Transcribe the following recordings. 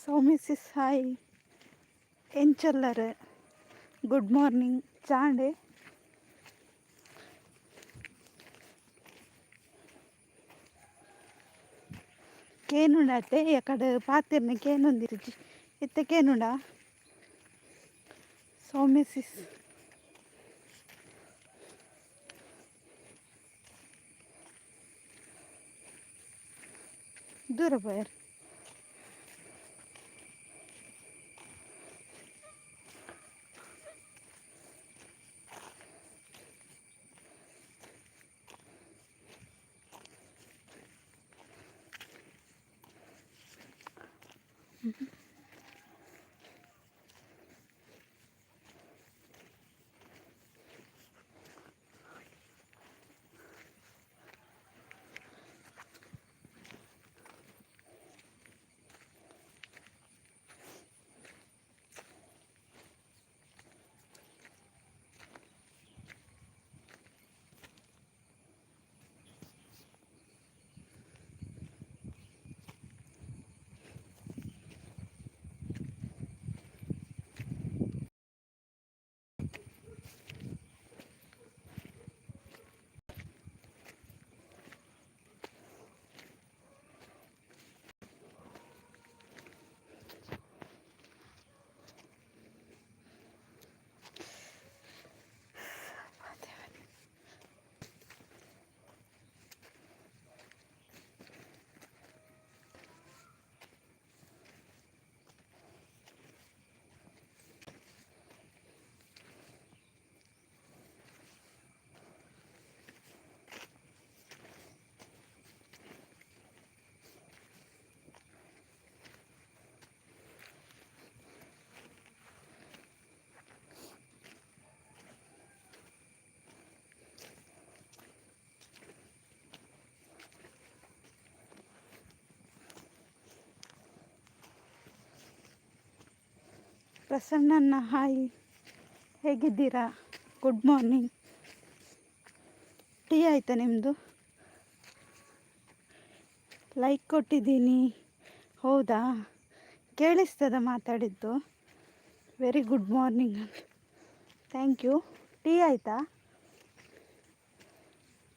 ಸೌಮ್ಯಸಿಸ್, hi. ಎಂಚೊಲ್ಲರ್? Good morning. ಚಾಂಡೆ ಕೇನುಂಡತೆ ಎಕಡೆ ಪಾತಿರ್ನ ಕೇನೊಂದಿರುಜಿ ಇತ್ತೆ ಕೇನುಂಡ? ಸೌಮ್ಯಸಿಸ್. ದೂರ ಪೋಯರ್. ಪ್ರಸನ್ನಣ್ಣ, ಹಾಯ್. ಹೇಗಿದ್ದೀರಾ? Good morning. Tea ಆಯಿತಾ ನಿಮ್ಮದು? ಲೈಕ್ ಕೊಟ್ಟಿದ್ದೀನಿ, ಹೌದಾ? ಕೇಳಿಸ್ತದ ಮಾತಾಡಿದ್ದು? Very good morning, thank you. Tea ಆಯಿತಾ?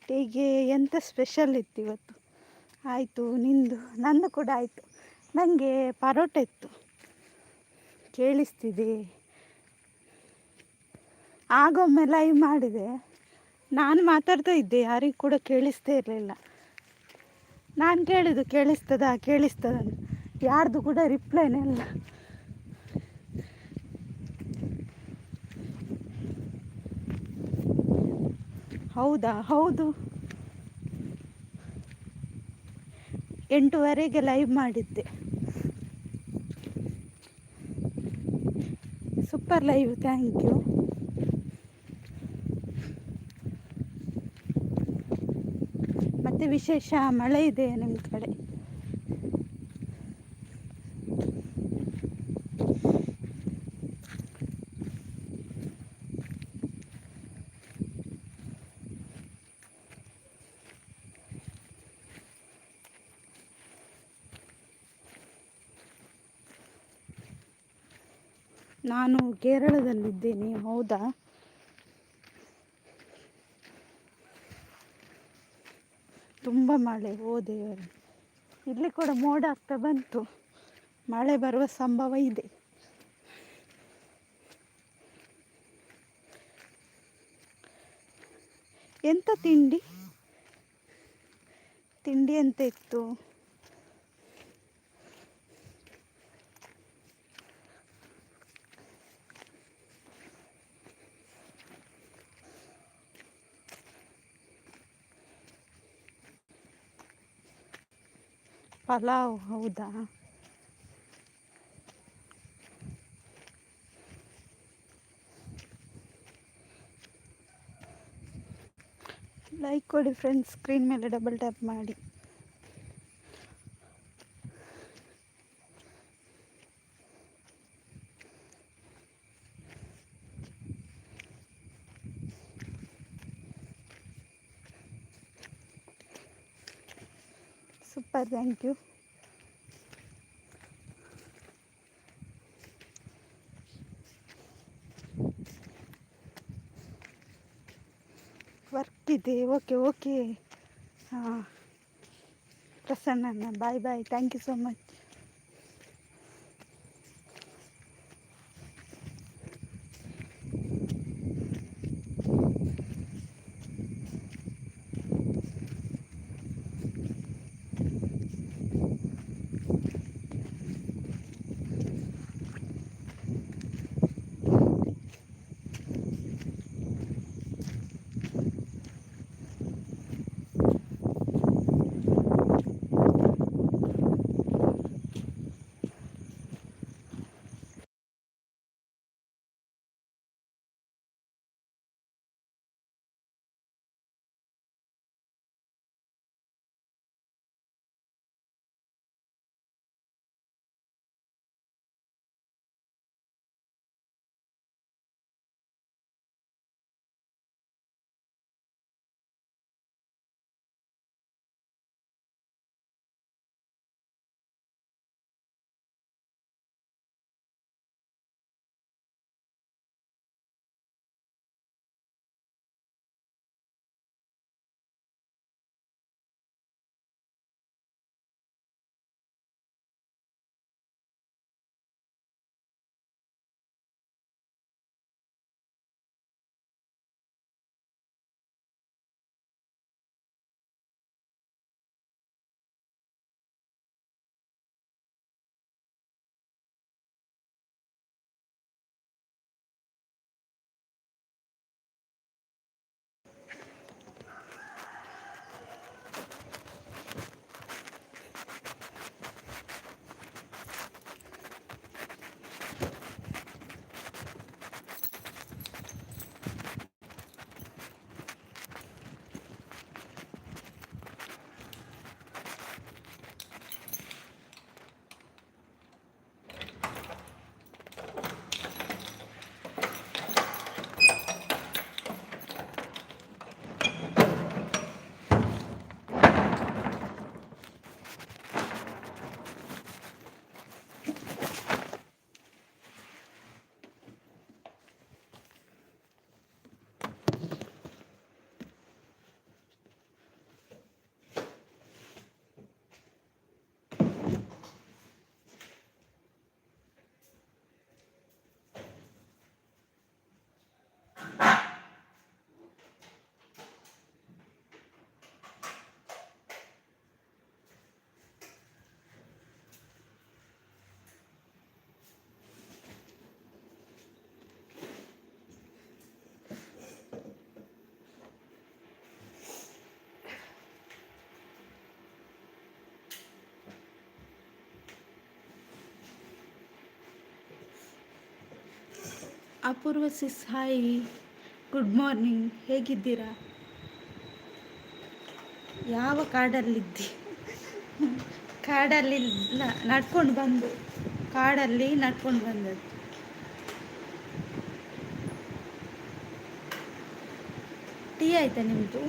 ಟೀಗೆ ಎಂಥ ಸ್ಪೆಷಲ್ ಇತ್ತು ಇವತ್ತು? ಆಯಿತು, ನಿಂದು? ನಂದು ಕೂಡ ಆಯಿತು. ನನಗೆ ಪರೋಟ ಇತ್ತು. ಕೇಳಿಸ್ತಿದೆ. ಆಗೊಮ್ಮೆ ಲೈವ್ ಮಾಡಿದೆ, ನಾನು ಮಾತಾಡ್ತಾ ಇದ್ದೆ, ಯಾರಿಗೂ ಕೂಡ ಕೇಳಿಸ್ತೇ ಇರಲಿಲ್ಲ. ನಾನು ಕೇಳಿದ್ದು, ಕೇಳಿಸ್ತದ, ಕೇಳಿಸ್ತದ? ಯಾರ್ದು ಕೂಡ ರಿಪ್ಲೈನೇ ಇಲ್ಲ. ಹೌದಾ? ಹೌದು, 8ವರೆಗೆ ಲೈವ್ ಮಾಡಿದ್ದೆ. Super live, thank you. ಮತ್ತು ವಿಶೇಷ? ಮಳೆ ಇದೆ ನಿಮ್ಮ ಕಡೆ? ನಾನು ಕೇರಳದಲ್ಲಿದ್ದೇನೆ. ಹೌದಾ? ತುಂಬ ಮಳೆ. ಓ ದೇವರೇ! ಇಲ್ಲಿ ಕೂಡ ಮೋಡ ಆಗ್ತಾ ಬಂತು. ಮಳೆ ಬರುವ ಸಂಭವ ಇದೆ. ಎಂತ ತಿಂಡಿ? ತಿಂಡಿ ಎಂತ ಇತ್ತು? ಪಲಾವ್, ಹೌದಾ? ಲೈಕ್ ಕೊಡಿ ಫ್ರೆಂಡ್ಸ್. ಸ್ಕ್ರೀನ್ ಮೇಲೆ ಡಬಲ್ ಟ್ಯಾಪ್ ಮಾಡಿ. Super, thank you. ವರ್ಕ್ ಇದೆ. Okay okay. ಹಾಂ ಪ್ರಸನ್ನಣ್ಣ, bye bye, thank you so much. Apoorva sis, hi, good morning. ಹೇಗಿದ್ದೀರಾ? ಯಾವ ಕಾಡಲ್ಲಿದ್ದಿ? ಕಾಡಲ್ಲಿ ನಡ್ಕೊಂಡು ಬಂದು, ಕಾಡಲ್ಲಿ ನಡ್ಕೊಂಡು ಬಂದದ್ದು. ಟೀ ಆಯಿತಾ ನಿಮ್ಮದು?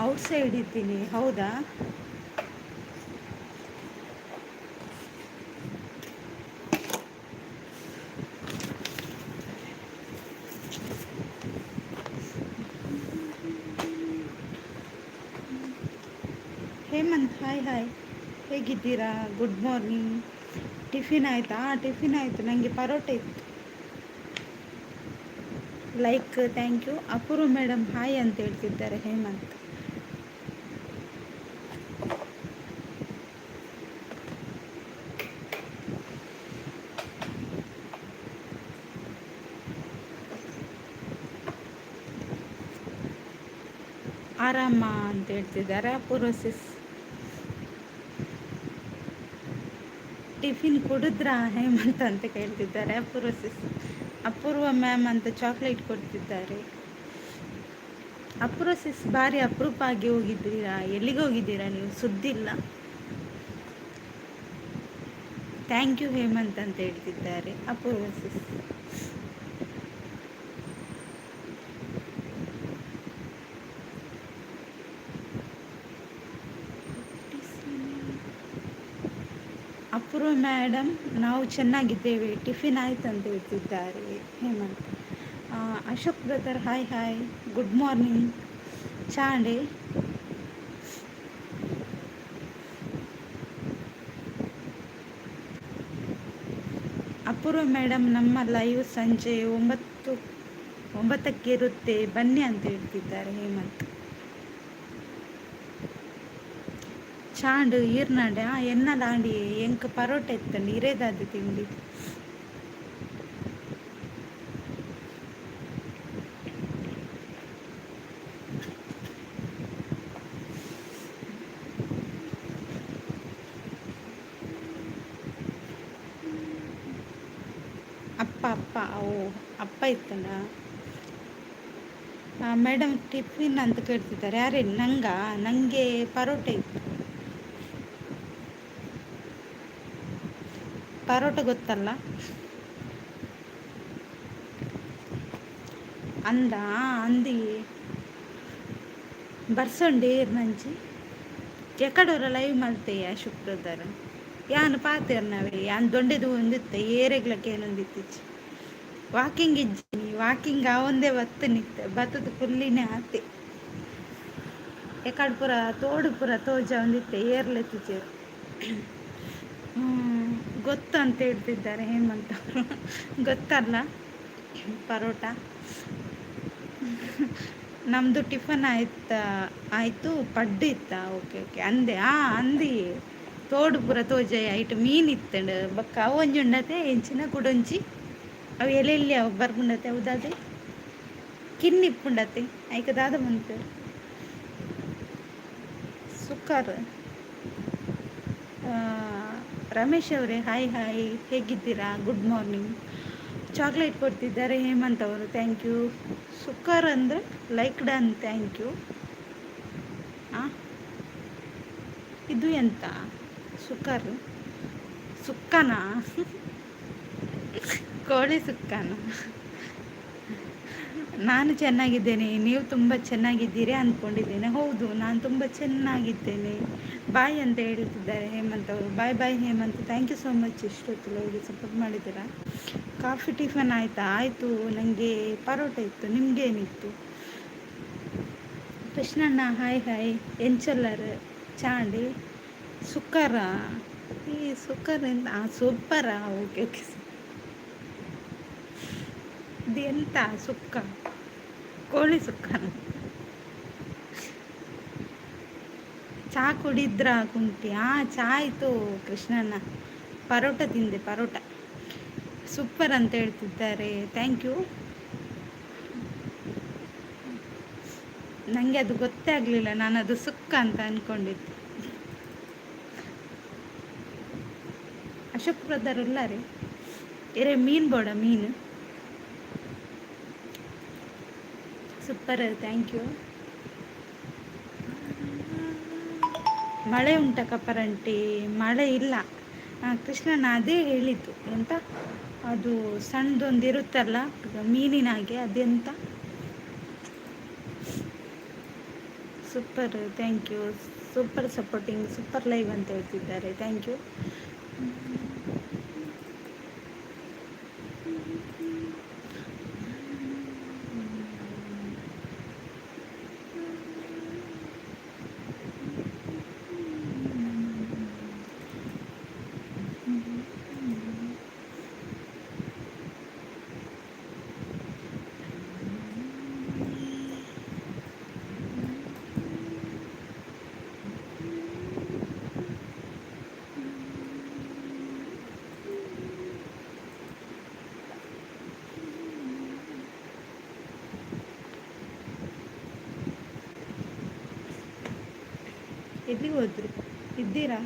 ಔಟ್ಸೈಡ್ ಇದ್ದೀನಿ, ಹೌದಾ? ಹೇಮಂತ್, ಹಾಯ್ ಹಾಯ್, ಹೇಗಿದ್ದೀರಾ? Good morning. Tiffin ಆಯಿತಾ? ಟಿಫಿನ್ ಆಯಿತು, ನನಗೆ ಪರೋಟ ಇತ್ತು. Like, thank you. Apoorva madam hi ಅಂತ ಹೇಳ್ತಿದ್ದಾರೆ ಹೇಮಂತ್. ಆರಾಮ ಅಂತ ಹೇಳ್ತಿದ್ದಾರೆ ಅಪೂರ್ವ ಸಿಸ್. ಟಿಫಿನ್ ಕುಡಿದ್ರಾ ಹೇಮಂತ್ ಅಂತ ಕೇಳ್ತಿದ್ದಾರೆ ಅಪೂರ್ವ ಸಿಸ್. ಅಪೂರ್ವ ಮ್ಯಾಮ್ ಅಂತ ಚಾಕ್ಲೇಟ್ ಕೊಡ್ತಿದ್ದಾರೆ. ಅಪೂರ್ವ ಸಿಸ್, ಭಾರಿ ಅಪರೂಪ ಆಗಿ ಹೋಗಿದ್ದೀರಾ. ಎಲ್ಲಿಗೆ ಹೋಗಿದ್ದೀರಾ ನೀವು? ಸುದ್ದಿಲ್ಲ. Thank you Hemant ಅಂತ ಹೇಳ್ತಿದ್ದಾರೆ ಅಪೂರ್ವ ಸಿಸ್. ಅಪೂರ್ವ ಮೇಡಮ್, ನಾವು ಚೆನ್ನಾಗಿದ್ದೇವೆ, ಟಿಫಿನ್ ಆಯ್ತು ಅಂತ ಹೇಳ್ತಿದ್ದಾರೆ Hemant. Ashok brother, hi hi, good morning. ಚಾಂಡೆ. ಅಪೂರ್ವ ಮೇಡಮ್, ನಮ್ಮ ಲೈವ್ ಸಂಜೆ 9ಕ್ಕೆ ಇರುತ್ತೆ, ಬನ್ನಿ ಅಂತ ಹೇಳ್ತಿದ್ದಾರೆ ಹೇಮಂತ್. ಚಾಂಡು ಈರ್ನಾಂಡೆ ಎನ್ನಲಾಂಡಿ ಎಂಕ್ ಪರೋಟ ಇತ್ತಂಡು ಇರೇದಾದ ತಿಂಡಿ. ಅಪ್ಪ ಅಪ್ಪ ಓ ಅಪ್ಪ ಇತ್ತಂಡ. ಮೇಡಮ್ ಟಿಫಿನ್ ಅಂತ ಕೇಳ್ತಿದ್ದಾರೆ. ಯಾರೇ ನಂಗ? ನನಗೆ ಪರೋಟ ಇತ್ತು. ಪರೋಟ ಗೊತ್ತಲ್ಲ ಅಂದ ಅಂದಿ ಬರ್ಸೊಂಡು ನಂಚಿ ಎಕಡೋರ ಲೈವ್ ಮಲ್ತೆ ಅಶೋಕ್ ಬ್ರದರ್. ಯಾನ್ ಪಾತೆರ್ನವೇ ಯಾನ್ ದೊಂಡೆದು ಒಂದಿತ್ತೆ ಏರೆಗ್ಲಕ್ಕೆ ಏನೊಂದಿತ್ತಿಚ್ಚಿ. ವಾಕಿಂಗ್ ಇಜ್ಜಿ, ವಾಕಿಂಗ್ ಆವೊಂದೇ ಬತ್ತು ನಿತ್ತೆ ಬತ್ತದ ಕುಲ್ಲಿನೇ ಆತೆ. ಎಕಡ್ ಪೂರ ತೋಡು ಪೂರ ತೋಜ ಒಂದಿತ್ತೆ ಏರ್ಲೆತ್ತಿಚೇರು. ಗೊತ್ತು ಅಂತ ಹೇಳ್ತಿದ್ದಾರೆ ಹೇಮಂತ್ ಅವರು. ಗೊತ್ತಲ್ಲ ಪರೋಟ. ನಮ್ಮದು ಟಿಫನ್ ಆಯ್ತಾ? ಆಯಿತು. ಪಡ್ಡು ಇತ್ತಾ? ಓಕೆ ಓಕೆ ಅಂದೆ. ಅಂದಿ ತೋಡು ಪೂರ ತೋಜಾಯ ಐಟ್ ಮೀನು ಇತ್ತಂಡು ಬೊಕ್ಕ ಅವು ಒಂಜಿ ಉಂಡತೆ ಎಂಚಿನ ಕುಡೊಂಜಿ ಅವು ಎಲ್ಲೆಲ್ಲಿ ಅವು ಬರ್ಪುಂಡತೆ ಅವು ಕಿನ್ನಿ ಇಪ್ಪುಂಡತೆ ಐಕ್ ದಾದ ಪನ್ಪೆರ್ ಸುಕ್ಕರ್. ರಮೇಶ್ ಅವರೇ ಹಾಯ್ ಹಾಯ್, ಹೇಗಿದ್ದೀರಾ? Good morning. Chocolate ಕೊಡ್ತಿದ್ದಾರೆ ಹೇಮಂತ್ ಅವರು, thank you. ಸುಕ್ಕರ್ ಅಂದರೆ ಲೈಕ್ ಡನ್, thank you. ಇದು ಎಂತ ಸುಕ್ಕರ್? ಸುಕ್ಕನಾ? ಕೋಳಿ ಸುಕ್ಕನ? ನಾನು ಚೆನ್ನಾಗಿದ್ದೇನೆ, ನೀವು ತುಂಬ ಚೆನ್ನಾಗಿದ್ದೀರಿ ಅಂದ್ಕೊಂಡಿದ್ದೇನೆ. ಹೌದು, ನಾನು ತುಂಬ ಚೆನ್ನಾಗಿದ್ದೇನೆ. ಬಾಯ್ ಅಂತ ಹೇಳ್ತಿದ್ದಾರೆ ಹೇಮಂತ್ ಅವರು. Bye bye Hemant, thank you so much. ಇಷ್ಟೊತ್ತು ಲೈವ್ಗೆ ಸಪೋರ್ಟ್ ಮಾಡಿದ್ದೀರಾ. ಕಾಫಿ ಟಿಫನ್ ಆಯಿತಾ? ಆಯಿತು. ನನಗೆ ಪರೋಟ ಇತ್ತು, ನಿಮಗೇನಿತ್ತು? Krishnanna hi hi. ಎಂಚಲ್ಲರ್ ಚಾಂಡಿ ಸುಕ್ಕರ? ಈ ಸುಕ್ಕರ್ ಎಂತ? ಸೂಪರಾ? Okay okay. ಇದು ಎಂತ ಸುಕ್ಕ? ಕೋಳಿ ಸುಕ್ಕನ? ಚಹಾ ಕುಡಿದ್ರ ಕುಂಟಿ? ಚಹಾ ಆಯಿತು ಕೃಷ್ಣಣ್ಣ. ಪರೋಟ ತಿಂದೆ, ಪರೋಟ ಸೂಪರ್ ಅಂತ ಹೇಳ್ತಿದ್ದಾರೆ, thank you. ನನಗೆ ಅದು ಗೊತ್ತೇ ಆಗಲಿಲ್ಲ, ನಾನು ಅದು ಸುಕ್ಕ ಅಂತ ಅಂದ್ಕೊಂಡಿದ್ದೆ. ಅಶೋಕ್ ಬ್ರದರ್ ಉಲ್ಲಾರೆ? ಎರೆ ಮೀನು ಬೋಡ ಮೀನು? Super, thank you. ಮಳೆ ಉಂಟ ಕಪರಂಟಿ? ಮಳೆ ಇಲ್ಲ ಕೃಷ್ಣನ, ಅದೇ ಹೇಳಿದ್ದು. ಎಂತ ಅದು ಸಣ್ಣದೊಂದು ಇರುತ್ತಲ್ಲ ಮೀನಿನ ಹಾಗೆ, ಅದೆಂತ? Super, thank you. Super supporting, super live ಅಂತ ಹೇಳ್ತಿದ್ದಾರೆ, thank you. ಎಲ್ಲಿಗೆ ಹೋದ್ರಿ? ಇದ್ದೀರಾ?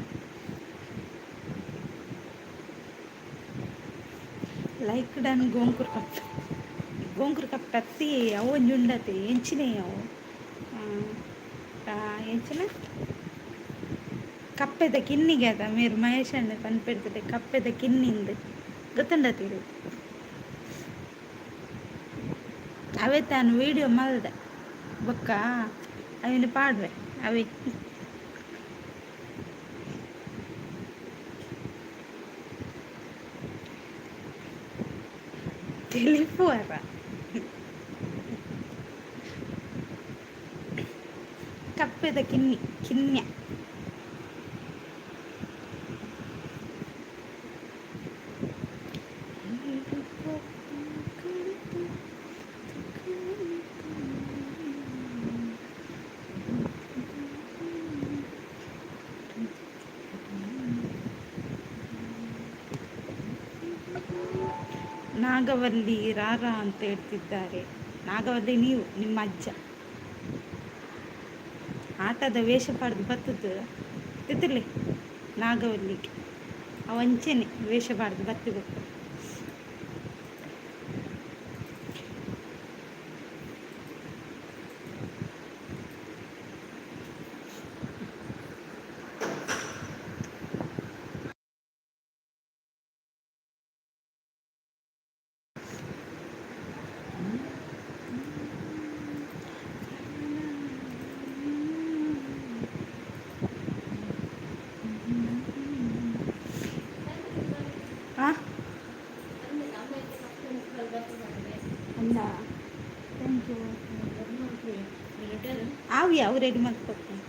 ಲೈಕ್ ಡನ್ ಗೋಂಕುರ್ ಕಪ್ಪೆ. ಗೋಂಕುರ್ ಕಪ್ಪೆ ಅತ್ತಿ ಅವು ಒಂಜಿ ಉಂಡತೆ ಎಂಚಿನೇ ಅವು ಎಂಚಿನ ಕಪ್ಪೆದ ಕಿನ್ನಿಗೆ ಅದ ಮೇರು ಮಹೇಶ್ ಅಣ್ಣ ಪನ್ಪೆರ್ತದೆ ಕಪ್ಪೆದ ಕಿನ್ನಿಂದು ಗೊತ್ತುಂಡ ತೀರು. ಅವೇ ತಾನು ವೀಡಿಯೋ ಮಲ್ದೆ ಬೊಕ್ಕ ಅವಿನ ಪಾಡ್ವೆ ಅವೆ. ತೆಲಿಪುವರ ಕಪ್ಪೆದ ಕಿನ್ನಿ ಕಿನ್ಯ. ನಾಗವಲ್ಲಿ ರಾರಾ ಅಂತ ಹೇಳ್ತಿದ್ದಾರೆ. ನಾಗವಲ್ಲಿ ನೀವು ನಿಮ್ಮ ಅಜ್ಜ ಆಟದ ವೇಷ ಪಾಡ್ದು ಬತ್ತದ್ದು ತಿತ್ತಲಿ ನಾಗವಲ್ಲಿಗೆ ಅವಂಚೆನೆ ವೇಷ ಪಾಡ್ದು ಬತ್ತಿ ಬೇಕು. ಆ ಅಲ್ಲ, thank you. ಆವಿ ಅವು ರೆಡಿ ಮಾಡ್ಕೊಡ್ತೀನಿ.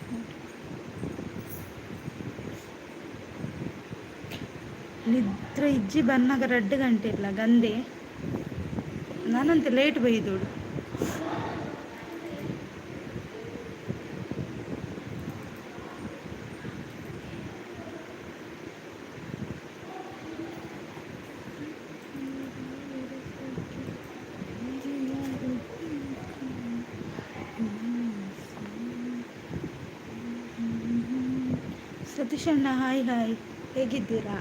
ನಿದ್ರೆ ಇಜ್ಜಿ ಬನ್ನಾಗ 2 ಗಂಟೆ ಇಲ್ಲ ಗಂದೆ. ನಾನಂತ ಲೇಟ್ ಬೈದೋಡು. ಸತೀಶಣ್ಣ ಹಾಯ್ ಹಾಯ್, ಹೇಗಿದ್ದೀರಾ?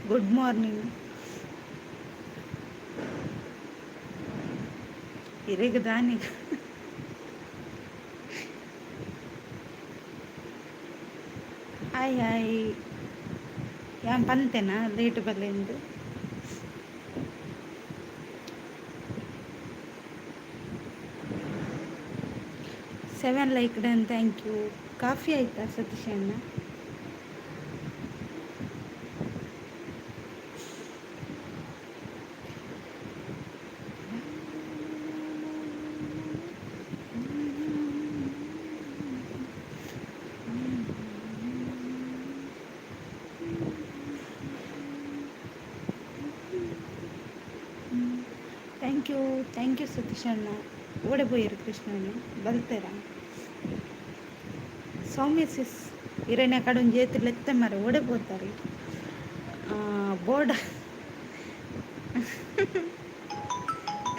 Good morning. ಇರೆಗ್ ದಾನಿ ಹಾಯ್ ಹಾಯ್. ಯಾನ್ ಪಂತೆನಾ late ಬಲ್ಲೆಂದು? 7 like done, thank you. Coffee ಆಯಿತಾ ಸತೀಶಣ್ಣ? Thank you thank you ಸತೀಶಣ್ಣ. ಓಡೆ ಪೋಯೆರ್ ಕೃಷ್ಣಣ್ಣ ಬಲ್ತೆರಾ? ಸೌಮ್ಯ ಸಿಸ್ ಇರೆನ ಕಡೊಂಜಿ ಏತ್ ಲೆತ್ತೆ ಮರೆ ಓಡೆ ಪೋತಾರೆ ಬೋರ್ಡ್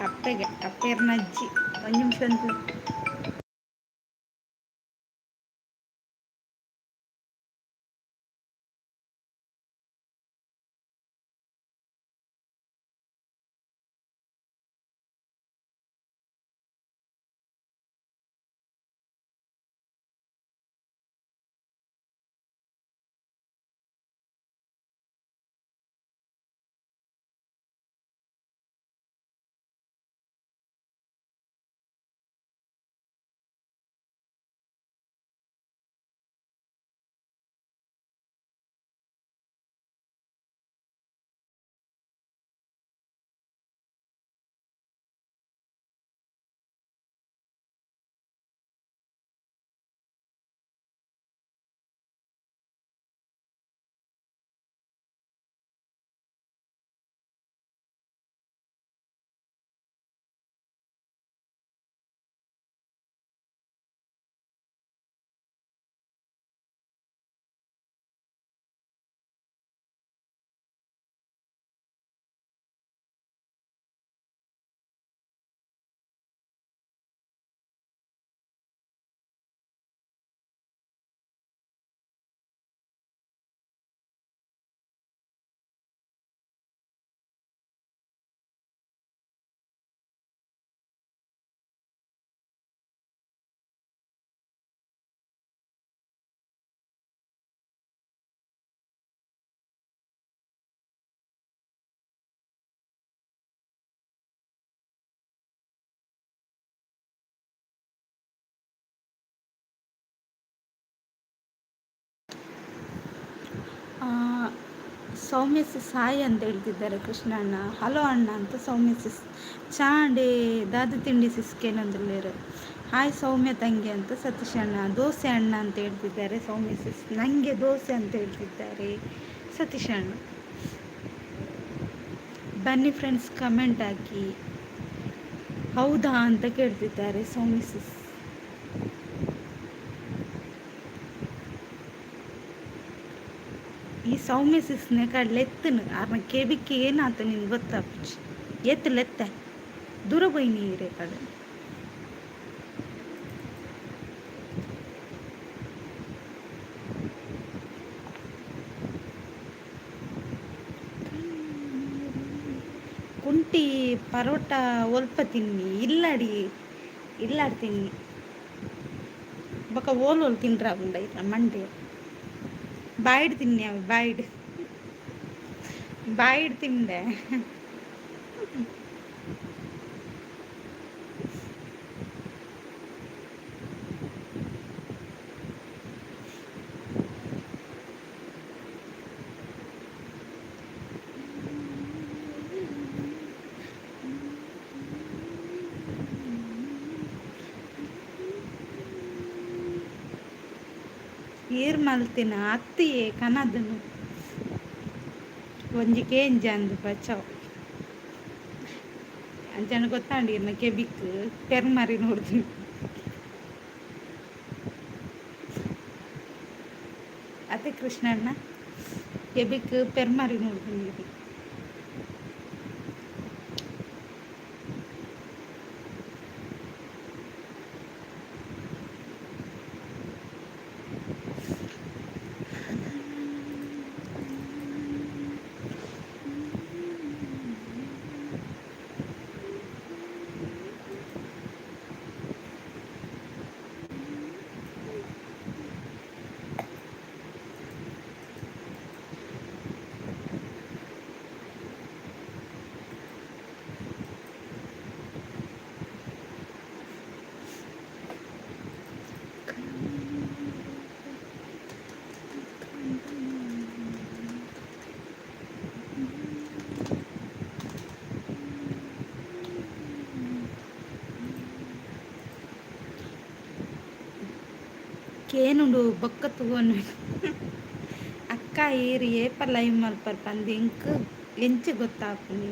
ಕಪ್ಪೆಗೆ ಕಪ್ಪೆರ್ನ ಅಜ್ಜಿ ಒಂಜಿ ನಿಮಿಷ ಅಂತ. ಸೌಮ್ಯ ಸಿಸ್ ಹಾಯ್ ಅಂತ ಹೇಳ್ತಿದ್ದಾರೆ ಕೃಷ್ಣಣ್ಣ. ಹಲೋ ಅಣ್ಣ ಅಂತ ಸೌಮ್ಯ ಸಿಸ್. ಚಾಂಡೆ ದಾದ ತಿಂಡಿ ಸಿಸ್ಕೇನೊಂದುಲ್ಲೇರು. ಹಾಯ್ ಸೌಮ್ಯ ತಂಗಿ ಅಂತ ಸತೀಶ್ ಅಣ್ಣ. ದೋಸೆ ಅಣ್ಣ ಅಂತ ಹೇಳ್ತಿದ್ದಾರೆ ಸೌಮ್ಯ ಸಿಸ್. ನನಗೆ ದೋಸೆ ಅಂತ ಹೇಳ್ತಿದ್ದಾರೆ ಸತೀಶ್ ಅಣ್ಣ. ಬನ್ನಿ ಫ್ರೆಂಡ್ಸ್, ಕಮೆಂಟ್ ಹಾಕಿ. ಹೌದಾ ಅಂತ ಕೇಳ್ತಿದ್ದಾರೆ ಸೌಮ್ಯ ಸಿಸ್. ಈ ಸೌಮ್ಯ ಸಿಸ್ನೆ ಕಡಲೆ ಎತ್ತನು ಆರ್ನ ಕೆಬಿಕ್ಕಿ ಏನಾತ ನಿನ್ಗೆ ಗೊತ್ತಾಪುಜಿ. ಎತ್ತು ಲೆತ್ತ ದೂರ ಪೋಯಿ ನೀರೇ ಕಡೆ. ಕುಂಟಿ ಪರೋಟ ಒಲ್ಪ ತಿನ್ನಿ ಇಲ್ಲಡಿ ಇಲ್ಲಾಡ್ ತಿನ್ನಿ ಬೊಕ ಓಲ್ ಓಲ್ ತಿನ್ರ ಉಂಡ ಇರ ಮಂಡೆ ಬಾಯಿಡ್ ತಿನ್ನಿ ಅವು ಬಾಯಿಡ್ ಬಾಯಿಡ್ ತಿಂಡೆ. ಈರ್ ಮಲ್ತಿನ ಅತ್ತಿಯೇ ಕನದನು ಒಂಜಿ ಕೇಂಜಂದು ಬಚಾವ್ ಅಂಚನೆ ಗೊತ್ತಾಂಡಿ ಇರ್ನ ಕೆಬಿಕ್ ಪೆರ್ಮರಿ ನೋಡ್ತೀನಿ. ಅತ್ತೆ ಕೃಷ್ಣಣ್ಣ ಕೆಬಿಕ್ ಪೆರ್ಮರಿ ನೋಡ್ತೀನಿ. ಕೇನುಂಡು ಬೊಕ್ಕ ತೂವೊನು. ಅಕ್ಕ ಈರ್ ಏಪ ಲೈವ್ ಮಲ್ಪರ್ ಪಂದ್ ಎಂಕ್ ಎಂಚ ಗೊತ್ತಾಪುನಿ.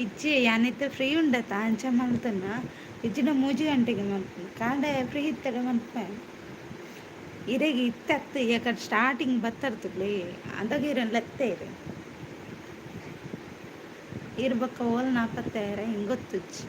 ಇಜ್ಜಿ ಯಾನಿತ್ತೆ ಫ್ರೀ ಉಂಡತ ಅಂಚ ಮಲ್ತನ ಇಜ್ಜಿಡ 3 ಗಂಟೆಗೆ ಮಲ್ಪುನು. ಕಾಂಡೆ ಫ್ರೀ ಇತ್ತಡ ಮಲ್ಪೆ. ಇರೆಗ್ ಇತ್ತೆ ಅತ್ತ್ ಯಾಕಂದ್ ಸ್ಟಾರ್ಟಿಂಗ್ ಬತ್ತರ್ತುಲೆ ಅಂದಾಗ ಇರನ್ ಲೆತ್ತೆ ಇರೆ ಈರ್ ಬೊಕ್ಕ ಓಲ್ ನಾಪತ್ತೆ ಎಂಕ್ ಗೊತ್ತುಜ್ಜಿ.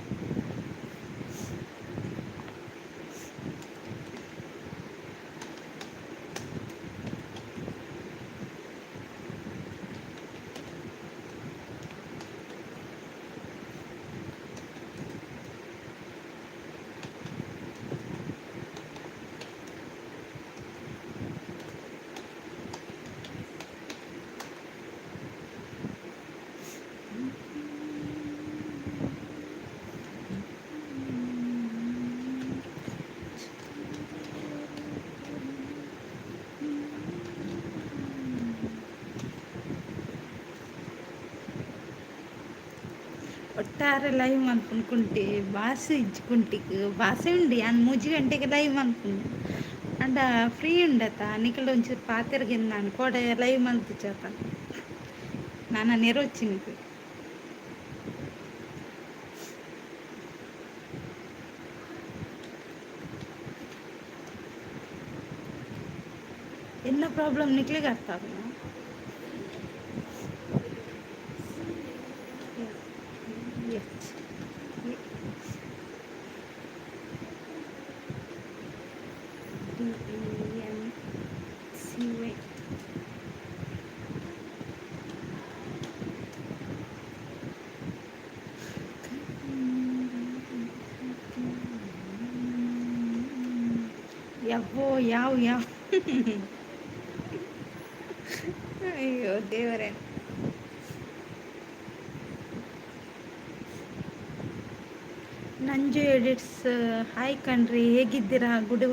ಒಟ್ಟಾರೆ ಲೈವ್ ಮಲ್ಪುನು ಕುಂಟಿ ಬಾಸೆ ಇಜ್ಜಿ ಕುಂಟಿಗ್ ಬಾಸೆ ಉಂಡು ಯಾನ್ 3 ಗಂಟೆಗೆ ಲೈವ್ ಮಲ್ಪುನು ಆಂಡ ಫ್ರೀ ಉಂಡತ ನಿಕಲ್ಡ ಒಂಚೂರು ಪಾತೆರ್ಗೆಂದಾಂಡ್ ಕೋಡೆ ಲೈವ್ ಮಲ್ತಿಜತ ನನ ನೆರೊಚ್ಚಿ ನಿಕ್ಕ್. ಎನ್ನ ಪ್ರಾಬ್ಲಮ್ ನಿಕ್ಲೆಗ್ ಅರ್ಥ ಆಪುಂಡ. H A D E N C Y. ಯವ್ವೋ ಯಾವ ಯಾವ ಅಯ್ಯೋ ದೇವರೇ. ನಂಜು ಎಡಿಟ್ಸ್ ಹಾಯ್ ಕಣ್ರಿ, ಹೇಗಿದ್ದೀರಾ? Good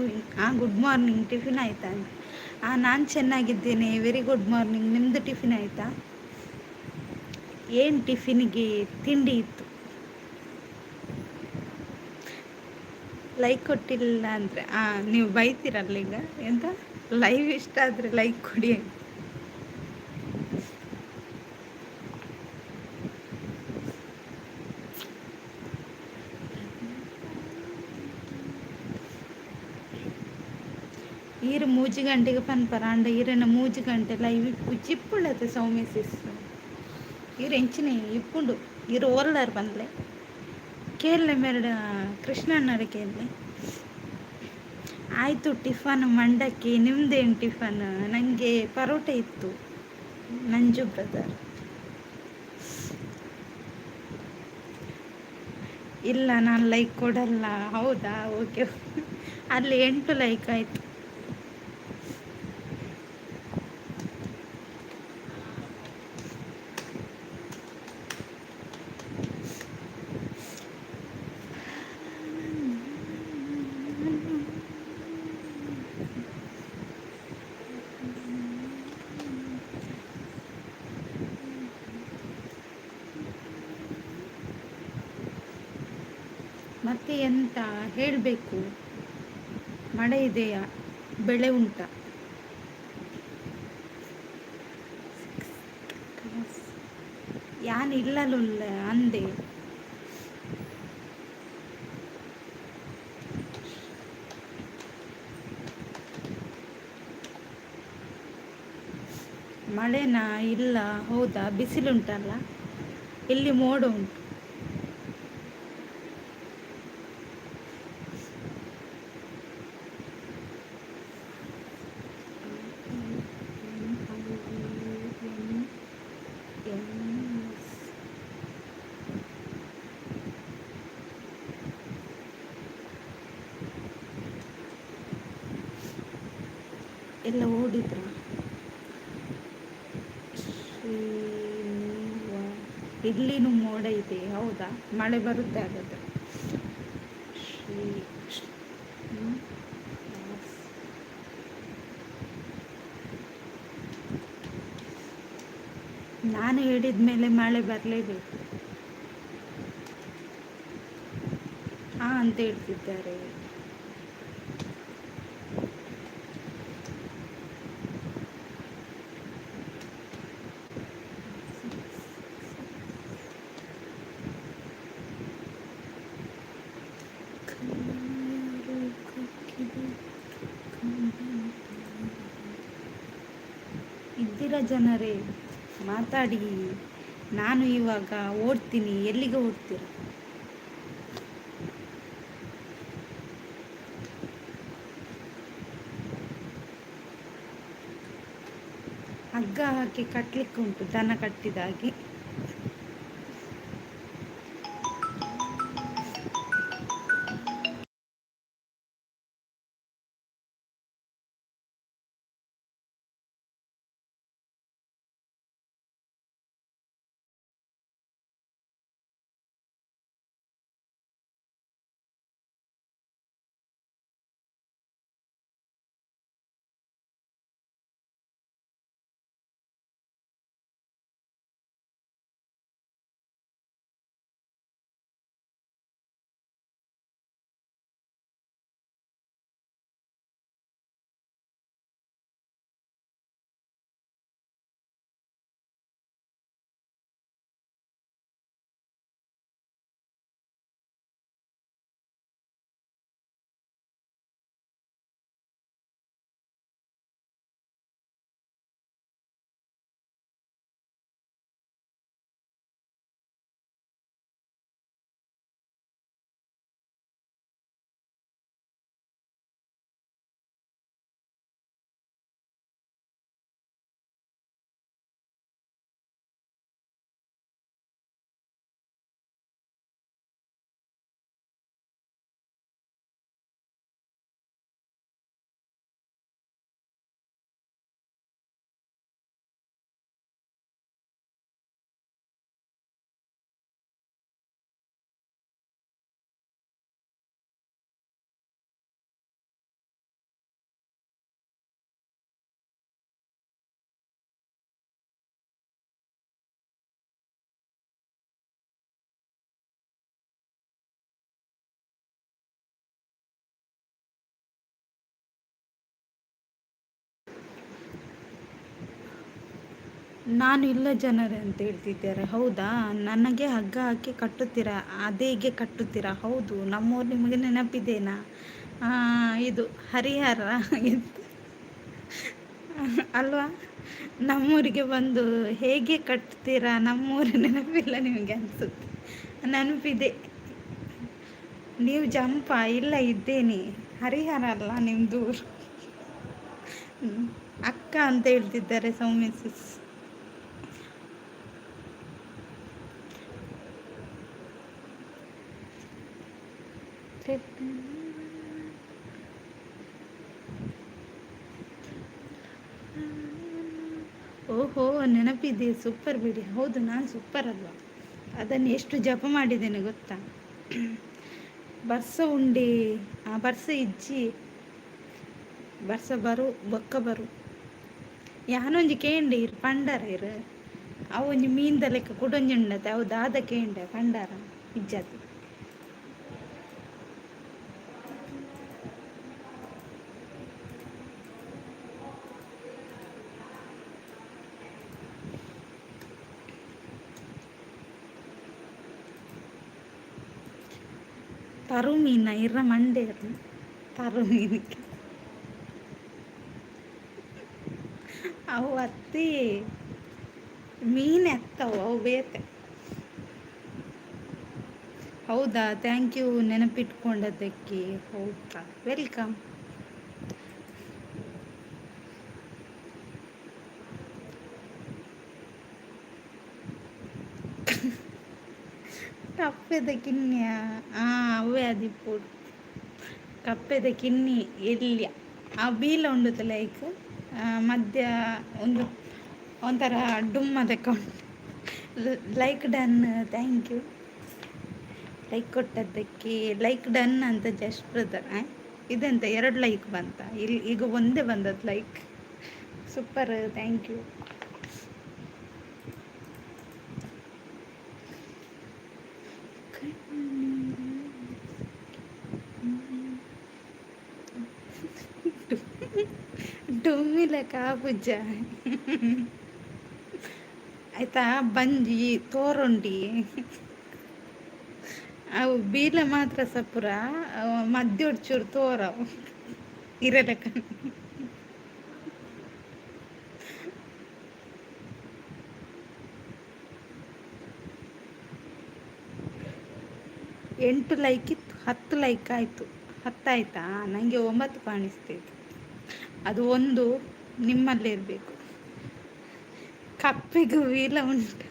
good morning. ಟಿಫಿನ್ ಆಯಿತಾ? ನಾನು ಚೆನ್ನಾಗಿದ್ದೇನೆ. Very good morning. ನಿಮ್ಮದು ಟಿಫಿನ್ ಆಯಿತಾ? ಏನು ಟಿಫಿನ್ಗೆ ತಿಂಡಿ ಇತ್ತು? ಲೈಕ್ ಕೊಟ್ಟಿಲ್ಲ ಅಂದರೆ ನೀವು ಬೈತೀರಲ್ಲ ಈಗ ಎಂತ? ಲೈವ್ ಇಷ್ಟ ಆದರೆ ಲೈಕ್ ಕೊಡಿ. ಈರು ಮೂಜಿ ಗಂಟೆಗೆ ಪನ್ಪರ ಅಂಡ ಈರೆನ ಮೂಜಿ ಗಂಟೆ ಲೈವ್ ಇಪ್ಪು ಚಿಪ್ಪುಂಡತೆ ಸೌಮ್ಯ ಸಿಸ್. ಈರು ಎಂಚಿನ ಇಪ್ಪುಂಡು ಈರು ಓಲ್ಲಾರು ಪನ್ಲೆ ಕೇಳಲೆ ಮೆರಡ ಕೃಷ್ಣಣ್ಣರ ಕೇಳಲೆ. ಆಯಿತು ಟಿಫನ್ ಮಂಡಕ್ಕಿ, ನಿಮ್ಮದೇನು ಟಿಫನ್? ನನಗೆ ಪರೋಟ ಇತ್ತು ನಂಜು ಬ್ರದರ್. ಇಲ್ಲ ನಾನು ಲೈಕ್ ಕೊಡಲ್ಲ. ಹೌದಾ? ಓಕೆ, ಅಲ್ಲಿ 8 ಲೈಕ್ ಆಯಿತು. ಮತ್ತೆ ಎಂತ ಹೇಳಬೇಕು? ಮಳೆ ಇದೆಯಾ? ಬೆಳೆ ಉಂಟಾ? ಯಾನ್ ಇಲ್ಲಲುಲ್ಲ ಅಂದೆ. ಮಳೆನಾ? ಇಲ್ಲ. ಹೌದಾ? ಬಿಸಿಲುಂಟಲ್ಲ? ಇಲ್ಲಿ ಮೋಡ ಉಂಟು. ಎಲ್ಲ ಓಡಿದ್ರ? ಇಲ್ಲಿನೂ ಮೋಡ ಇದೆ. ಹೌದಾ? ಮಳೆ ಬರುತ್ತೆ ಹಾಗಾದ್ರೆ. ಶ್ರೀ ನಾನು ಹೇಳಿದ ಮೇಲೆ ಮಳೆ ಬರಲೇಬೇಕು ಹಾಂ ಅಂತ ಹೇಳ್ತಿದ್ದಾರೆ. ಇದ್ದೀರಾ ಜನರೇ? ಮಾತಾಡಿ. ನಾನು ಇವಾಗ ಓಡ್ತೀನಿ. ಎಲ್ಲಿಗೆ ಓಡ್ತೀರ? ಹಗ್ಗ ಹಾಕಿ ಕಟ್ಟಲಿಕ್ಕೆ ಉಂಟು ದನ ಕಟ್ಟಿದ ಹಾಗೆ. ನಾನು ಇಲ್ಲ ಜನರೇ ಅಂತ ಹೇಳ್ತಿದ್ದಾರೆ. ಹೌದಾ? ನನಗೆ ಹಗ್ಗ ಹಾಕಿ ಕಟ್ಟುತ್ತೀರಾ? ಅದೇಗೆ ಕಟ್ಟುತ್ತೀರಾ? ಹೌದು, ನಮ್ಮೂರು ನಿಮಗೆ ನೆನಪಿದೇನಾ? ಇದು ಹರಿಹರ ಅಲ್ವಾ? ನಮ್ಮೂರಿಗೆ ಬಂದು ಹೇಗೆ ಕಟ್ತೀರಾ? ನಮ್ಮೂರು ನೆನಪಿಲ್ಲ ನಿಮಗೆ ಅನಿಸುತ್ತೆ. ನೆನಪಿದೆ. ನೀವು ಜಂಪ ಇಲ್ಲ ಇದ್ದೇನೆ. ಹರಿಹರ ಅಲ್ಲ ನಿಮ್ಮದು ಊರು. ಅಕ್ಕ ಅಂತ ಹೇಳ್ತಿದ್ದಾರೆ ಸೌಮ್ಯ ಸಿಸ್. ಓಹೋ, ನೆನಪಿದೆ. ಸೂಪರ್ ಬಿಡಿ. ಹೌದು, ನಾನು ಸೂಪರ್ ಅಲ್ವಾ? ಅದನ್ನು ಎಷ್ಟು ಜಪ ಮಾಡಿದ್ದೇನೆ ಗೊತ್ತಾ? ಬರ್ಸ ಉಂಡೆ, ಆ ಬರ್ಸ ಇಜ್ಜಿ, ಬರ್ಸ ಬರು ಬೊಕ್ಕ ಬರು. ಯಾನೊಂಜಿ ಕೇಂಡೆ ಇರು ಪಂಡಾರ ಇರು, ಅವು ಒಂಜಿ ಮೀನ್ದ ಲೆಕ್ಕ ಕುಡೊಂಜಿ ಉಂಡತೆ, ಅವು ದಾದ ಕೇಂಡೆ ಪಂಡಾರ ಇಜ್ಜಾತಿ. ತರು ಮೀನ ಇರ್ರ ಮಂಡೆ ತರು ಮೀನಕ್ಕೆ ಅವು ಅತ್ತಿ ಮೀನು ಎತ್ತವು ಅವು ಬೇತೆ. ಹೌದಾ? Thank you ನೆನಪಿಟ್ಕೊಂಡದ್ದಕ್ಕೆ. ಹೌದಾ? Welcome. ಕಪ್ಪೆದ ಕಿನ್ಯ ಅವೇ ಅದಿಪ್ಪೊಡು ಕಪ್ಪೆದ ಕಿನ್ನಿ ಎಲ್ಯ ಆ ಬೀಲ ಉಂಡುತ್ತ ಲೈಕ್ ಮಧ್ಯ ಒಂದು ಒಂಥರ ಡುಮ್ಮದ ಉಂಟು. Like done, thank you like ಕೊಟ್ಟದ್ದಕ್ಕೆ. Like done ಅಂತ ಜಸ್ಟ್ ಬ್ರದರ್. ಇದೆಂತ ಎರಡು ಲೈಕ್ ಬಂತ? ಇಲ್ಲಿ ಈಗ ಒಂದೇ ಬಂದದ್ದು ಲೈಕ್. Super, thank you. ಡುಮ್ಮಿಲ ಕಾಪುಜ ಆಯ್ತಾ? ಬಂಜಿ ತೋರುಂಡಿ ಅವು ಬೀಲ ಮಾತ್ರ ಸಪುರ, ಮಧ್ಯ ಚೂರು ತೋರವು ಇರಲಕ್ಕ. 8 ಲೈಕ್ ಇತ್ತು, 10 ಲೈಕ್ ಆಯಿತು. 10 ಆಯಿತಾ? ನನಗೆ 9 ಕಾಣಿಸ್ತಿತ್ತು. ಅದು ಒಂದು ನಿಮ್ಮಲ್ಲೇ ಇರಬೇಕು. ಕಪ್ಪೆಗೂ ವೀಲ ಉಂಟು.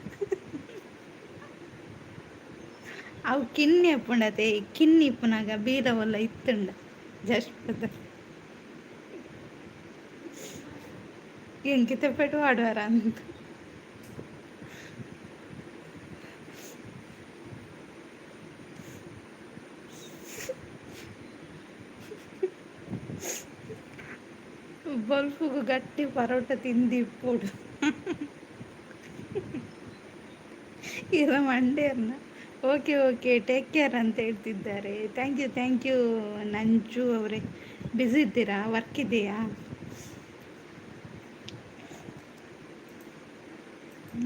ಅವು ಕಿನ್ನಿ ಅಪ್ಪುಂಡತೆ, ಕಿನ್ನಿ ಇಪ್ಪುನಾಗ ಬೀಲವಲ್ಲ ಇತ್ತುಂಡ. ಜಸ್ಟ್ ಎಂಕಿತ ಪೆಟ್ಟು ಆಡುವಾರ ಅಂತ. ಬಲ್ಪುಗು ಗಟ್ಟಿ ಪರೋಟ ತಿಂದಿಪ್ಪೊಡು ಇರ ಮಂಡ್ಯರ್ನ. ಓಕೆ ಓಕೆ, ಟೇಕ್ ಕೇರ್ ಅಂತ ಹೇಳ್ತಿದ್ದಾರೆ. Thank you, thank you Nanju ಅವರೇ. ಬ್ಯುಸಿ ಇದ್ದೀರಾ? ವರ್ಕ್ ಇದೆಯಾ?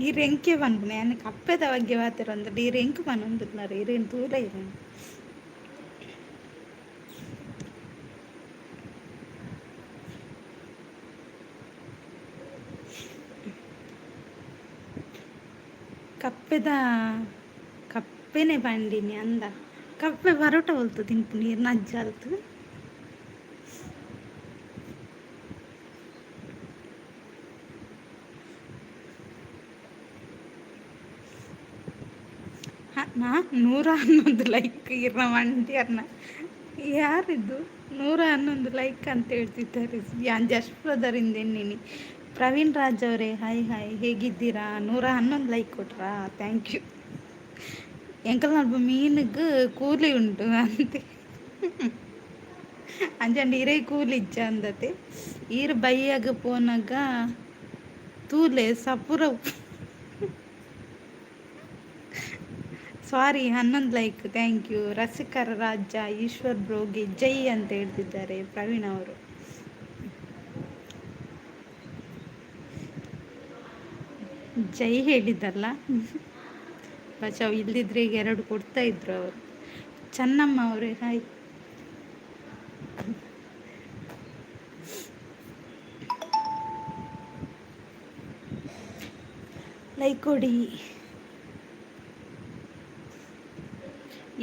ಈರ್ ಎಂಕೆ ಪನ್ಪುನೆ ಯಾನ್ ಕಪ್ಪೆದ ಬಗ್ಗೆ ಪಾತೆರೊಂದುಲ್ಲೆ. ಈರ್ ಎಂಕ್ ಪನೊಂದುಲ್ಲರ್ ಈರೆನ್ ತೂಲೆ ಇರೆನ್. ಕಪ್ಪೆದ ಕಪ್ಪೆನೆ ಪಂಡಿನಿ ಅಂದ. ಕಪ್ಪೆ ಪರೋಟ ಒಲ್ತು ತಿನ್ಪುನಿ ಈರ್ನ ಅಜ್ಜಲ್ತು. ನಾ 111 ಲೈಕ್ ಇರ್ನ ಮಂಡ್ಯರ್ನ. ಯಾರಿದು 111 ಲೈಕ್ ಅಂತ ಹೇಳ್ತಿದ್ದಾರೆ? ಯಾನ್ ಜಸ್ಟ್ ಬ್ರದರ್ ಇಂದೆನ್ನಿನಿ. ಪ್ರವೀಣ್ ರಾಜ್ ಅವರೇ, ಹಾಯ್ ಹಾಯ್, ಹೇಗಿದ್ದೀರಾ? 111 ಲೈಕ್ ಕೊಟ್ರಾ? Thank you. ಎಂಕಲ್ನ ಮೀನುಗ್ ಕೂಲಿ ಉಂಟು ಅಂತೆ. ಅಂಚಂಡ ಇರೇ ಕೂಲಿ ಇಜ್ಜ ಅಂದತೆ. ಈರ್ ಬಯ್ಯಾಗ ಪೋನಾಗ ತೂಲೆ ಸಪುರ. ಸಾರಿ, 11 ಲೈಕ್, thank you. ರಸಿಕರ ರಾಜ್ಯ ಈಶ್ವರ್ ಬ್ರೋಗೆ ಜೈ ಅಂತ ಹೇಳ್ತಿದ್ದಾರೆ ಪ್ರವೀಣ್ ಅವರು. ಜೈ ಹೇಳಿದ್ದಲ್ಲ, ಬಚಾವ್. ಇಲ್ದಿದ್ರೆ ಈಗ ಎರಡು ಕೊಡ್ತಾ ಇದ್ರು ಅವರು. ಚೆನ್ನಮ್ಮ ಅವರೇ, ಹಾಯ್. ಲೈಕ್ ಕೊಡಿ.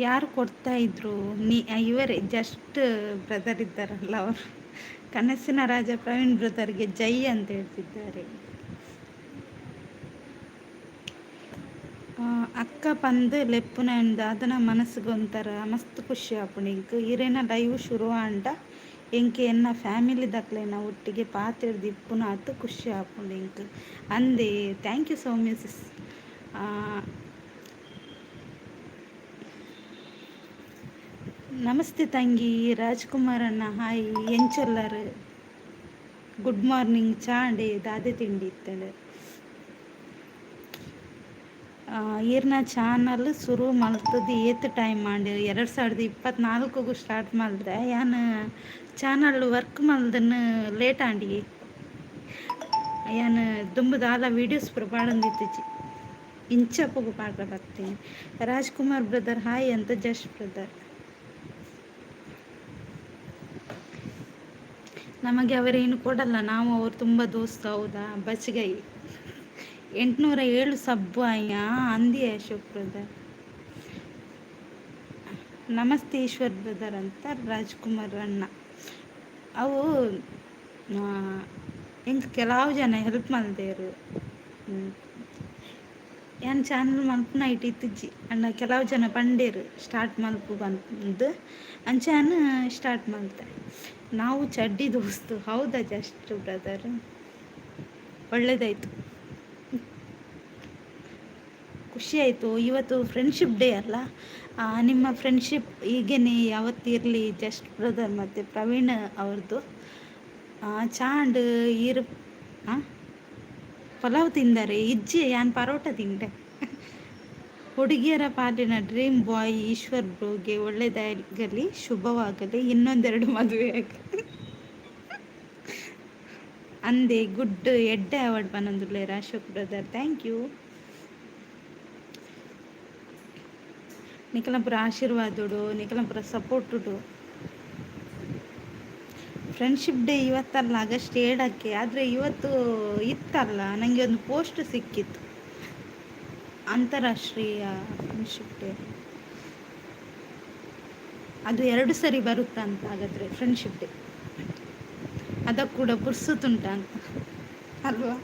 ಯಾರು ಕೊಡ್ತಾ ಇದ್ರು? ನೀ ಇವರೇ ಜಸ್ಟ್ ಬ್ರದರ್ ಇದ್ದಾರಲ್ಲ ಅವರು. ಕನಸಿನ ರಾಜ ಪ್ರವೀಣ್ ಬ್ರದರ್ಗೆ ಜೈ ಅಂತ ಹೇಳ್ತಿದ್ದಾರೆ. ಅಕ್ಕ ಪಂದ್ ಲೆಪ್ಪುನ ದಾದನ ಮನಸ್ಸಿಗೆ ಒಂಥರ ಮಸ್ತ್ ಖುಷಿ ಆಪುಂಡು ಎಂಕ್. ಇರೆನ ಲೈವ್ ಶುರು ಆಂಡ ಎಂಕ್ ಎನ್ನ ಫ್ಯಾಮಿಲಿ ದಕ್ಲೆನ ಒಟ್ಟಿಗೆ ಪಾತೆರ್ದ್ ಇಪ್ಪುನಾತ್ ಖುಷಿ ಆಪುಂಡು ಎಂಕ್ ಅಂದೆ. Thank you Soumya sis. Namaste ತಂಗಿ. ರಾಜ್ಕುಮಾರ್ ಅಣ್ಣ ಹಾಯ್. ಎಂಚೊಲ್ಲರ್? Good morning. ಚಾಂಡೆ ದಾದೆ ತಿಂಡಿ ಇತ್ತಂಡೆ? ಈರ್ನ ಚಾನಲ್ ಶುರು ಮಲ್ತದ್ದು ಏತ್ ಟೈಮ್ ಆಂಡ್? 2024ಗ್ ಸ್ಟಾರ್ಟ್ ಮಲ್ದೆ ಯಾನ್. ಚಾನಲ್ ವರ್ಕ್ ಮಲ್ದನ್ನು ಲೇಟ್ ಆಂಡಿ. ಯಾನ್ ದುಂಬು ದಾಲ ವೀಡಿಯೋಸ್ ಪೂರ ಪಾಡೊಂದಿತ್ತಿಜಿ, ಇಂಚಪ್ಪೊಗು ಪಾಡ್ರೆ ಬತ್ತೀನಿ. ರಾಜ್ಕುಮಾರ್ ಬ್ರದರ್ ಹಾಯ್ ಅಂತ ಜಸ್ಟ್ ಬ್ರದರ್. ನಮಗೆ ಅವರೇನು ಕೊಡಲ್ಲ, ನಾವು ಅವರು ತುಂಬ ದೋಸ್ತ. ಹೌದಾ ಬಚ್ಚಗೈ? 807 ಸಬ್ಬು ಅಯ್ಯ ಅಂದಿ ಅಶೋಕ್ ಬ್ರದರ್. ನಮಸ್ತೆ ಈಶ್ವರ್ ಬ್ರದರ್ ಅಂತ ರಾಜ್ಕುಮಾರ್ ಅಣ್ಣ. ಅವು ಎಂಕ್ ಕೆಲವು ಜನ ಹೆಲ್ಪ್ ಮಲ್ದೇರು. ಯಾನ್ ಚಾನಲ್ ಮಲ್ಪುನ ಐಟ್ ಇತ್ತಿಜ್ಜಿ ಅಣ್ಣ. ಕೆಲವು ಜನ ಪಂಡೇರು ಸ್ಟಾರ್ಟ್ ಮಲ್ಪು ಬಂದು, ಅಂಚ ಯಾನ್ ಸ್ಟಾರ್ಟ್ ಮಲ್ತೆ. ನಾವು ಚಡ್ಡಿ ದೋಸ್ತು. ಹೌದಾ ಜಸ್ಟ್ ಬ್ರದರ್? ಒಳ್ಳೇದಾಯಿತು, ಖುಷಿ ಆಯಿತು. ಇವತ್ತು ಫ್ರೆಂಡ್ಶಿಪ್ ಡೇ ಅಲ್ಲ? ನಿಮ್ಮ ಫ್ರೆಂಡ್ಶಿಪ್ ಹೀಗೇನೆ ಯಾವತ್ತಿರಲಿ ಜಸ್ಟ್ ಬ್ರದರ್ ಮತ್ತು ಪ್ರವೀಣ್ ಅವ್ರದ್ದು. ಚಾಂಡ್ ಈರು ಪಲಾವ್ ತಿಂದರೆ? ಇಜ್ಜಿ, ಯಾನ್ ಪರೋಟ ತಿಂಡೆ. ಹುಡುಗಿಯರ ಪಾಲಿನ ಡ್ರೀಮ್ ಬಾಯ್ ಈಶ್ವರ್ ಬ್ರೋಗೆ ಒಳ್ಳೆಯದಾಗಲಿ, ಶುಭವಾಗಲಿ, ಇನ್ನೊಂದೆರಡು ಮದುವೆ ಆಗಲಿ ಅಂದೆ. ಗುಡ್ ಎಡ್ಡೆ ಅವಾರ್ಡ್ ಪನೊಂದುಲ್ಲೆರ್ ಅಶೋಕ್ ಬ್ರದರ್. Thank you. ನಿಕಲ್ನ ಪೂರ ಆಶೀರ್ವಾದಡು, ನಿಕಲ್ನ ಪೂರ ಸಪೋರ್ಟುಡು. ಫ್ರೆಂಡ್ಶಿಪ್ ಡೇ ಇವತ್ತಲ್ಲ, ಆಗಸ್ಟ್ 7ಕ್ಕೆ. ಆದರೆ ಇವತ್ತು ಇತ್ತಲ್ಲ, ನನಗೆ ಒಂದು ಪೋಸ್ಟ್ ಸಿಕ್ಕಿತ್ತು, ಅಂತಾರಾಷ್ಟ್ರೀಯ ಫ್ರೆಂಡ್ಶಿಪ್ ಡೇ. ಅದು ಎರಡು ಸರಿ ಬರುತ್ತಾ ಅಂತ ಹಾಗಾದರೆ ಫ್ರೆಂಡ್ಶಿಪ್ ಡೇ? ಅದಕ್ಕೆ ಕೂಡ ಪುರ್ಸೊತ್ತುಂಟ ಅಂತ ಅಲ್ವಾ?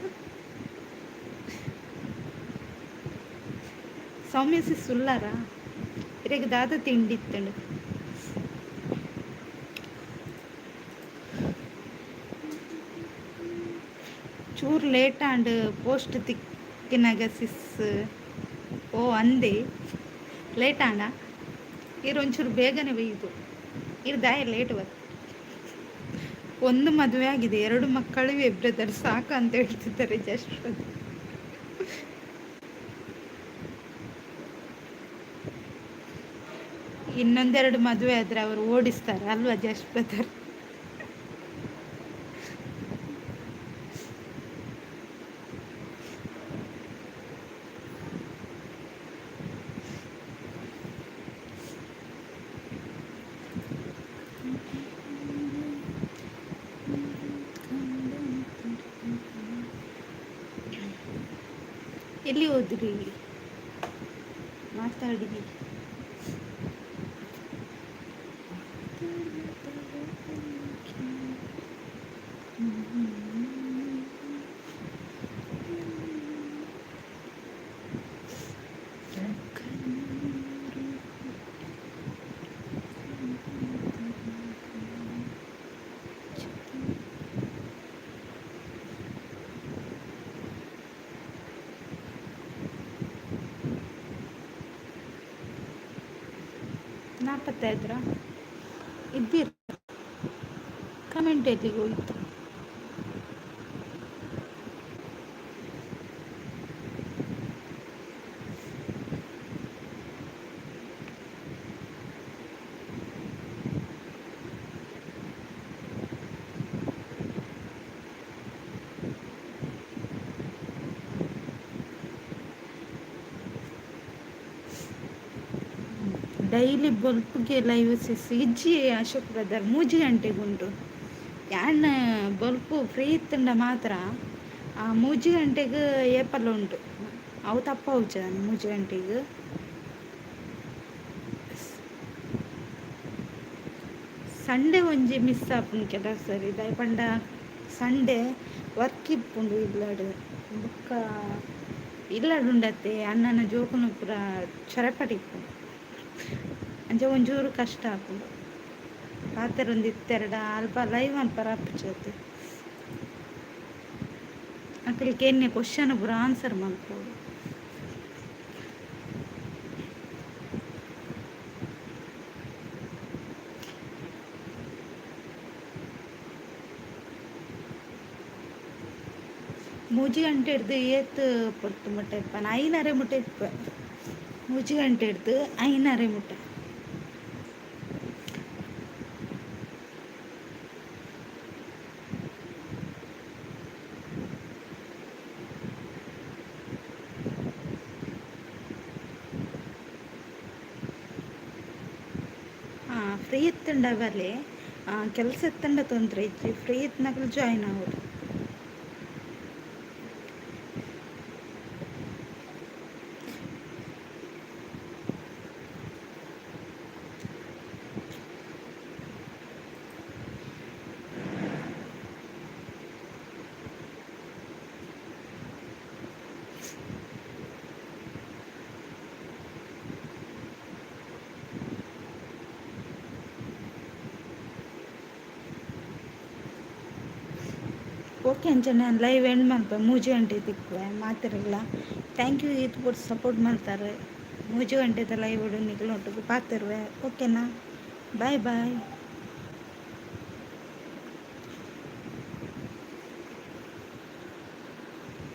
ಸೌಮ್ಯ ಸಿಸ್ ಉಲ್ಲಾರ? ಇರೆಗ್ ದಾದ ತಿಂಡಿ ಇತ್ತಂಡು? ಚೂರು ಲೇಟ್ ಆಂಡ್ ಪೋಸ್ಟ್ ತಿಕ್ಕಿನಾಗ ಸಿಸ್. ಓ ಅಂದೆ, ಲೇಟ್ ಆಂಡ? ಇರು ಒಂಚೂರು ಬೇಗನೆ ಬೈದು ಇರು. ದಾಯ ಲೇಟ್ ಬರ್? ಒಂದು ಮದುವೆ ಆಗಿದೆ, ಎರಡು ಮಕ್ಕಳಿವೆ ಬ್ರದರ್, ಸಾಕು ಅಂತ ಹೇಳ್ತಿದ್ದಾರೆ ಜಸ್ಟ್. ಇನ್ನೊಂದೆರಡು ಮದುವೆ ಆದರೆ ಅವರು ಓಡಿಸ್ತಾರೆ ಅಲ್ವಾ ಜಸ್ಟ್ ಬ್ರದರ್? ಎಲ್ಲಿ ಹೋದ್ರಿ? ಮಾತಾಡಿ. ನಾಪತ್ತೆ ಆದ್ರಾ? ಇದ್ದೀರ? ಕಮೆಂಟ್ ಎಲ್ಲಿಗೆ ಹೋಯಿತು? ಡೈಲಿ ಬೊಲ್ಪುಗೆ ಲೈವ್ ಸಿಸ್ ಇಜ್ಜಿ ಅಶೋಕ್ ಬ್ರದರ್, 3 ಗಂಟೆಗೆ ಉಂಟು. ಯಾನ್ ಬೊಲ್ಪು ಫ್ರೀ ಇತ್ತುಂಡ ಮಾತ್ರ. 3 ಗಂಟೆಗೆ ಏಪಲ್ ಉಂಟು, ಅವು ತಪ್ಪಾವುಜ 3 ಗಂಟೆಗೆ. ಸಂಡೇ ಒಂಜಿ ಮಿಸ್ ಆಪುಂಡು ಕೆಲವು ಸರಿ. ದಾಯೆ ಪಂಡ ಸಂಡೇ ವರ್ಕ್ ಇಪ್ಪುಂಡು ಇಲ್ಲಡ್. ಬೊಕ್ಕ ಇಲ್ಲಡ್ ಉಂಡತ್ತೆ, ಅಣ್ಣನ ಜೋಕುಲು ಪೂರ ಚೊರಪಟ ಇಪ್ಪುಂಡು. ಅಂಚ ಒಂಚೂರು ಕಷ್ಟ ಆಪುಂಡು. ಪಾತೆರೊಂದು ಇತ್ತೆರಡ ಅಲ್ಪ ಲೈವ್ ಮನ್ಪರ ಆಪುಜಿ. ಅಕುಲು ಕೇನ್ನೆ ಕ್ವಶನ್ ಪೂರ ಆನ್ಸರ್ ಮಲ್ಪೊಡು. 3 ಗಂಟೆ ಹಿಡ್ದು ಏತ್ ಪೊರ್ತು ಮುಟ್ಟ ಇಪ್ಪನ? 5:30 ಮುಟ್ಟ ಇಪ್ಪ. 3 ಗಂಟೆ ಹಿಡ್ದು 5:30 ಮುಟ್ಟ. ಹಾಂ, ಫ್ರೀ ಇತ್ತುಂಡ ಬರಲಿ. ಕೆಲಸ ಇತ್ತಂಡ ತೊಂದರೆ ಇಜ್ಜಿ. ಫ್ರೀ ಇತ್ತನಕಲು ಜಾಯ್ನ್ ಆವೊಡು. ಓಕೆ, ಅಂಚ ನಾನು ಲೈವ್ ಎಂಡ್ ಮಲ್ಪ. 3 ಗಂಟೆ ತಿಕ್ಕುವೆ. ಮಾತೆರೆಗ್ಲ thank you. ಈತ್ ಪೂರ ಸಪೋರ್ಟ್ ಮಾಡ್ತಾರೆ. 3 ಗಂಟೆದ ಲೈವ್ ನಿಕ್ಲೆನೊಟ್ಟುಗು ಪಾತೆರುವೆ. ಓಕೆನಾ? Bye boy.